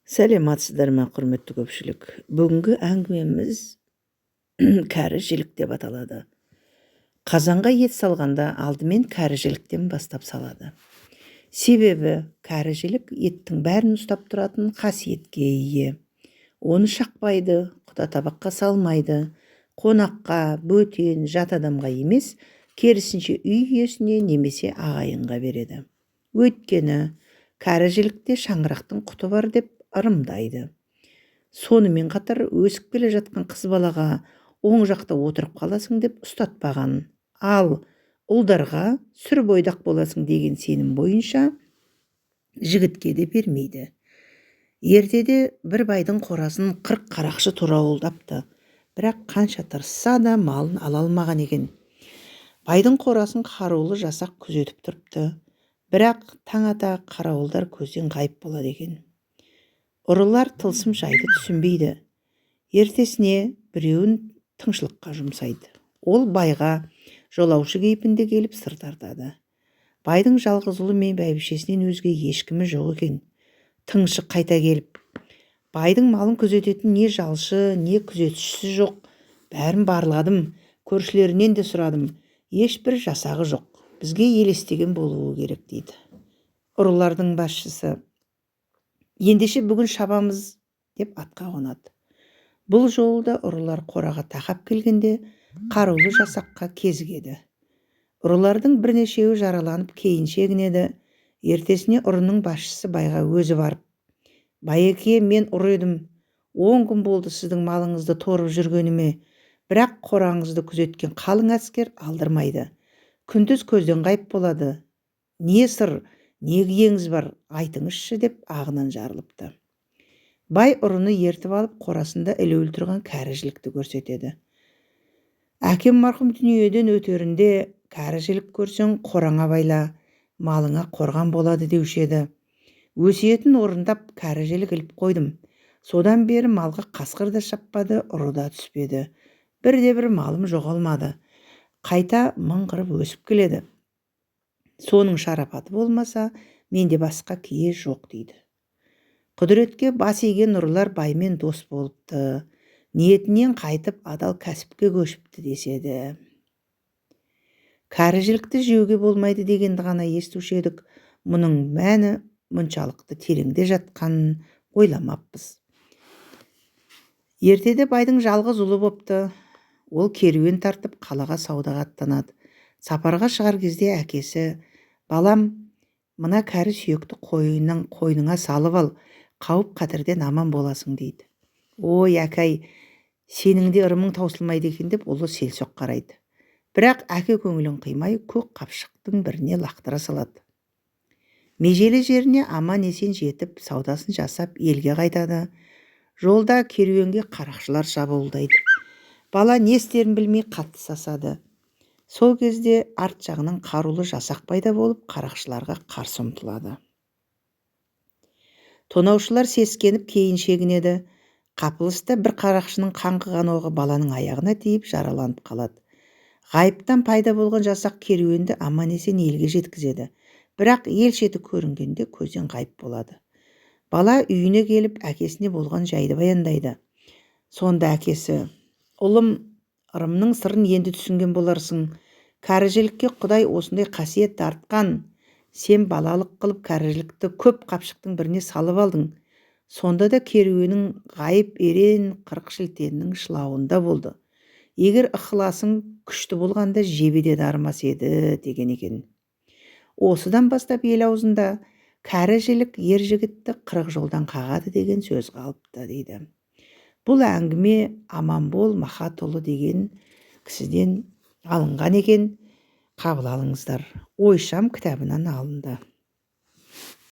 Сәлеметсіздер ме, құрметті көпшілік! Бүгінгі әңгімеміз «Кәрі жілік» деп аталады. Қазанға ет салғанда алдымен кәрі жіліктен бастап салады. Себебі кәрі жілік еттің бәрін ұстап тұратын қасиетке ие. Оны шақпайды, құда табаққа салмайды. Қонаққа, бөтен, жат адамға емес, керісінше үй иесіне немесе ағайынға береді. Өйткені кәрі жілікте шаңырақтың құты бар деп ырымдайды. Сонымен қатар өсіп келе жатқан қыз балаға оң жақта отырып қаласың деп ұстатпаған. Ал ұлдарға сүр бойдақ боласың деген сенім бойынша жігітке де бермейді. Ертеде бір байдың қорасын 40 қарақшы торауылдапты. Бірақ қанша тырысса да малын ала алмаған екен. Байдың қорасын қарулы жасақ күзетіп тұрыпты. Бірақ таң ата қарауылдар көзден ғайып болады екен. Ұрылар тылсым жайды түсінбейді. Ертесіне біреуін тыңшылыққа жұмсайды. Ол байға жолаушы кейпінде келіп сыр тартады. Байдың жалғыз ұлы мен бәйбішесінен өзге ешкімі жоқ екен. Тыңшы қайта келіп: «Байдың малын күзететін не жалшы, не күзетшісі жоқ. Бәрін барладым, көршілерінен де сұрадым. Ешбір жасағы жоқ. Бізге елестеген болуы керек», – дейді. Ұрылардың басшысы: «Ендеше бүгін шабамыз», – деп атқа қонады. Бұл жолы да ұрылар қораға тақап келгенде қарулы жасаққа кезігеді. Ұрылардың бірнешеуі жараланып кейін шегінеді. Ертесіне ұрының басшысы байға өзі барып: «Байеке, мен ұры едім. 10 күн болды сіздің малыңызды торып жүргеніме. Бірақ қораңызды күзеткен қалың әскер алдырмайды. Күндіз көзден ғайып болады. Не сыр, не киеңіз бар, айтыңызшы», – деп ағынан жарылыпты. Бай ұрыны ертіп алып, қорасында ілулі тұрған кәрі жілікті көрсетеді. «Әкем марқұм дүниеден өтерінде: "Кәрі жілік көрсең, қораңа байла, малыңа қорған болады", – деуші еді. Өсиетін орындап, кәрі жілік іліп қойдым. Содан бері малға қасқыр да шаппады, ұры да түспеді. Бірде-бір малым жоғалмады. Қайта мың қырып өсіп келеді. Соның шарапаты болмаса, менде басқа кие жоқ», – дейді. Құдіретке бас иген ұрылар баймен дос болыпты. Ниетінен қайтып, адал кәсіпке көшіпті деседі. Кәрі жілікті жеуге болмайды дегенді ғана естуші едік. Мұның мәні мұншалықты тереңде жатқанын ойламаппыз. Ертеде байдың жалғыз ұлы бопты. Ол керуен тартып, қалаға саудаға аттанады. Сапарға шығар кезде әкесі: «Балам, мына кәрі сүйекті қойныңа салып ал, қауіп-қатерден аман боласың», – дейді. «Ой, әкәй, сенің де ырымың таусылмайды екен», – деп ұлы селсоқ қарайды. Бірақ әке көңілін қимай, көк қапшықтың біріне лақтыра салады. Межелі жеріне аман-есен жетіп, саудасын жасап, елге қайтады. Жолда керуенге қарақшылар шабуылдайды. Бала не істерін білмей қатты сасады. Сол кезде арт жағынан қарулы жасақ пайда болып, қарақшыларға қарсы ұмтылады. Тонаушылар сескеніп кейін шегінеді. Қапылыста бір қарақшының қаңғыған оғы баланың аяғына тиіп, жараланып қалады. Ғайыптан пайда болған жасақ керуенді аман-есен елге жеткізеді. Бірақ ел шеті көрінгенде көзден ғайып болады. Бала үйіне келіп, әкесіне болған жайды баяндайды. Сонда әкесі: «Ұлым, ырымның сырын енді түсінген боларсың. Кәрі жілікке Құдай осындай қасиет дарытқан. Сен балалық қылып кәрі жілікті көп қапшықтың біріне салып алдың. Сонда да керуенің ғайып ерен 40 шілтеннің шылауында болды. Егер ықыласың күшті болғанда, жебе де дарымас еді», – деген екен. Осыдан бастап ел аузында «кәрі жілік ер жігітті 40 жолдан қағады» деген сөз қалыпты дейді. Бұл әңгіме Аманбол Махатұлы деген кісіден алынған екен. Қабыл алыңыздар. Ойшам кітабынан алынды.